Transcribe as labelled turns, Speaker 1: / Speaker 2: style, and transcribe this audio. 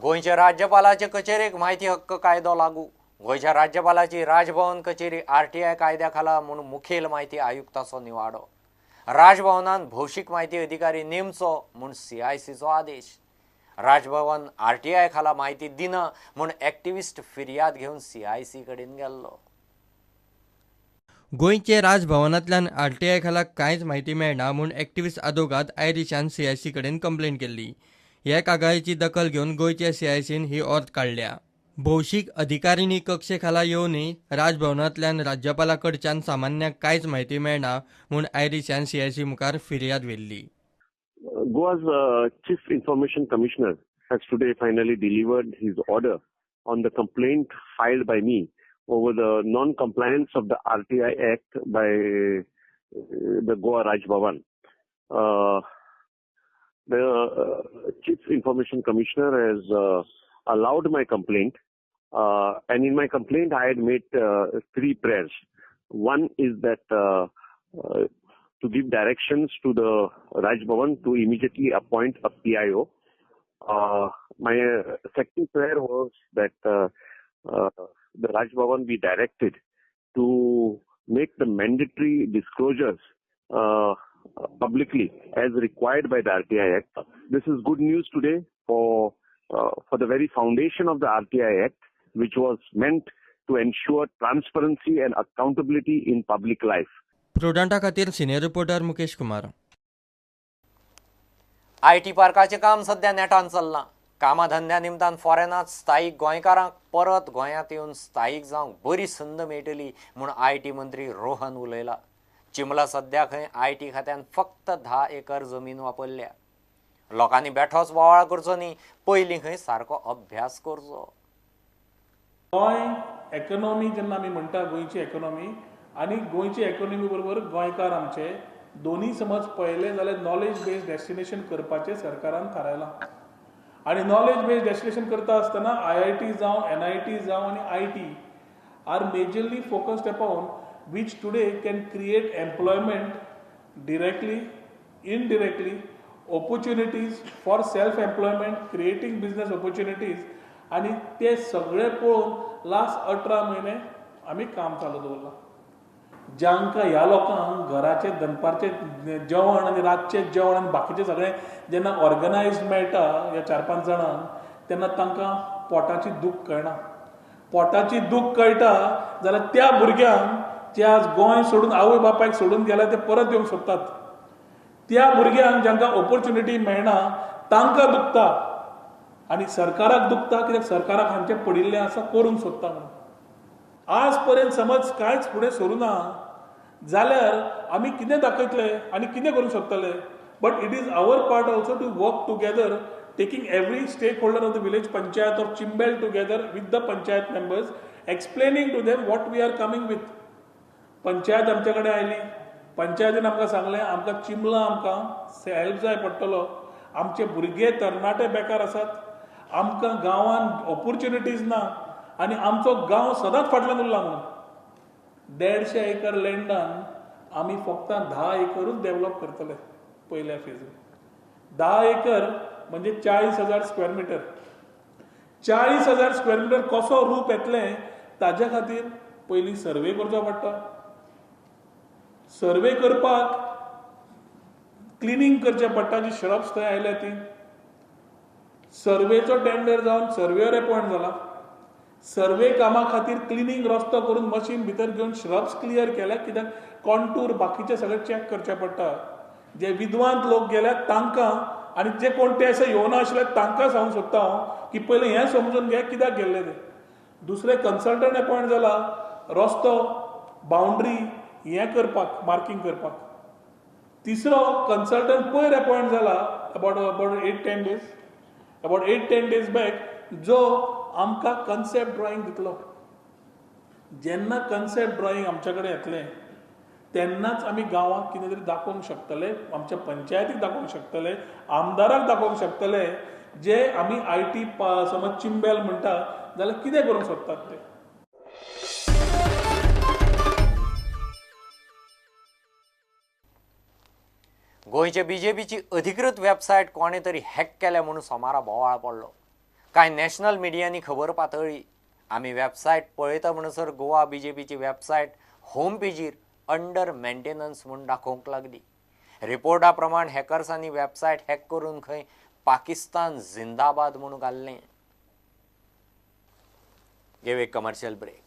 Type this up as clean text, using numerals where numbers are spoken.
Speaker 1: गोंयच्या राज्यपालाचे कचेरेक म्हायती हक्क कायदो लागू. गोंयच्या राज्यपालाची राजभवन कचेरी आरटीआय कायद्या खाला म्हूण मुखेल म्हायती आयुक्ताचो निवाडो. राजभवनान भौशीक म्हायती अधिकारी नेमचो म्हूण सीआयसीचो आदेश. राजभवन आरटीआय खाला म्हायती दिना म्हूण एक्टिविस्ट फिर्याद घेवन सीआयसी कडेन गेल्लो.
Speaker 2: गोंयचे राजभवनांतल्यान आरटीआय खाला कांयच म्हायती मेळना म्हूण एक्टिविस्ट आदोगाद आयरिशान सीआयसी कडेन कंप्लेन केल्ली. हे कागाळीची दखल घेवन गोंयचे सीआयसीन ही ऑर्द काडल्या. भौशीक अधिकारिणी कक्षे खाला येवनय राजभवनांतल्यान राज्यपाला कडच्यान सामान्यांक कांयच म्हायती मेळना म्हूण आयरिशान सीआयसी मुखार फिर्याद व्हेल्ली.
Speaker 3: Goa's Chief Information Commissioner has today finally delivered his order on the complaint filed by me over the non-compliance of the RTI Act by the Goa Raj Bhavan. The Chief Information Commissioner has allowed my complaint, and in my complaint I had made three prayers. One is that to give directions to the Raj Bhavan to immediately appoint a PIO. My second prayer was that the Raj Bhavan be directed to make the mandatory disclosures publicly as required by the RTI Act. This is good news today for the very foundation of the RTI Act, which was meant to ensure transparency and accountability in public life.
Speaker 2: प्रुडंटा खातीर senior reporter Mukesh Kumar.
Speaker 1: IT पार्काचें काम सध्या नेटान चल्लां. कामाधंद्या निमतान फॉरेनांत स्थायीक गोंयकारांक परत गोंयांत येवन स्थायीक जावंक बरी संद मेळटली म्हूण IT मंत्री रोहन उलयला. चिमला सध्या खंय IT खात्यान फक्त 10 एकर जमीन वापरल्या. लोकांनी बेठोच बोवाळ करचो न्ही, पयलीं खंय सारको अभ्यास करचो.
Speaker 4: गोंय इकॉनॉमी जेन्ना आमी म्हणटा गोंयची इकॉनॉमी आनी गोंयची इकॉनॉमी बरोबर गोंयकार आमचे दोन्ही समज पळयले जाल्यार नॉलेज बेस्ड डेस्टिनेशन करपाचें सरकारान थारायलां. आनी नॉलेज बेस्ड डेस्टिनेशन करता आसतना IIT जावं NIT जावं आनी IT are majorly focused upon which today can create employment directly, indirectly, opportunities for self employment, creating business opportunities. आनी ते सगळे पळोवन लास्ट 18 म्हयने आमी काम चालू दवरलां. जांकां ह्या लोकांक घराचें दनपारचें जेवण आनी रातचें जेवण आनी बाकीचें सगळें जेन्ना ऑर्गनायज मेळटा ह्या 4-5 जाणांक तेन्ना तांकां पोटाची दूख कळना. पोटाची दूख कळटा जाल्यार त्या भुरग्यांक जे आज गोंय सोडून आवय बापायक सोडून गेल्या ते परत येवंक सोदतात. त्या भुरग्यांक जांकां ऑपॉर्च्युनिटी मेळना तांकां दुखता आनी सरकाराक दुखता, कित्याक सरकाराक हांचें पडिल्लें आसा करूंक सोदता म्हणून. आज पर्यंत समज कांयच फुडें सरूं ना जाल्यार आमी कितें दाखयतले आनी कितें करूंक शकतले? But it is our part also to work together, taking every stakeholder of the village panchayat of Chimbel together with the panchayat members, explaining to them what we are coming with. Panchayat आमचे कडेन आयली, पंचायतीन आमकां सांगलें आमकां चिंबला आमकां help जाय पडटलो, आमचे भुरगे तरणाटे बेकार आसात, आमकां गांवांत ऑपॉर्च्युनिटीज ना आनी आमचो गांव सदांच फाटल्यान उरला म्हणून. 150 एकर लँडान आमी फक्त 10 एकरूच डेव्हलप करतले पयल्या फेजीन. 10 एकर म्हणजे 40,000 स्क्वेअर मिटर. 40,000 स्क्वेअर मिटर कसो रूप येतलें ताज्या खातीर पयलीं सर्वे करचो पडटा. सर्वे करपाक क्लिनींग करचें पडटा, जी श्रब्स थंय आयल्या ती. सर्वेचो टेंडर जावन सर्वेयर अपॉयंट जाला. सर्वे कामा खातीर क्लिनींग रस्तो करून मशीन भितर घेवन श्रब्स क्लियर केल्या, कित्याक कॉन्टूर बाकीचे सगळे चॅक करचे पडटा. जे विद्वान लोक गेल्या तांकां आनी जे कोण ते अशे येवना आशिल्ले तांकां सांगूंक सोदता हांव की पयलीं हें समजून घे कित्याक गेल्ले ते. दुसरे कन्सल्टंट अपॉयंट जाला रस्तो बाउंड्री हें करपाक, मार्कींग करपाक. तिसरो कन्सल्टंट पयर अपॉयंट जाला about 8-10 days, about 8-10 days back, जो आमकां कन्सेप्ट ड्रॉइंग दितलो. जेन्ना कन्सेप्ट ड्रॉइंग आमचे कडेन येतलें तेन्नाच आमी गांवाक कितें तरी दाखोवंक शकतले, आमच्या पंचायतीक दाखोवंक शकतले, आमदाराक दाखोवंक शकतले, जे आमी IT समज चिंबेल म्हणटा जाल्यार कितें करूंक सोदतात ते.
Speaker 1: गोंयचे बीजेपीची अधिकृत वेबसायट कोणे तरी हॅक केल्या म्हणून सोमारा बोवाळ पडलो. कांय नॅशनल मिडियांनी खबर पातळ्ळी. आमी वेबसायट पळयता म्हणसर गोवा बीजेपीची वेबसायट होम पेजीर अंडर मेंटेनन्स म्हूण दाखोवंक लागली. रिपोर्टा प्रमाण हॅकर्सांनी वेबसायट हॅक करून खंय पाकिस्तान जिंदाबाद म्हूण घाल्लें. घेव एक कमर्शियल ब्रेक.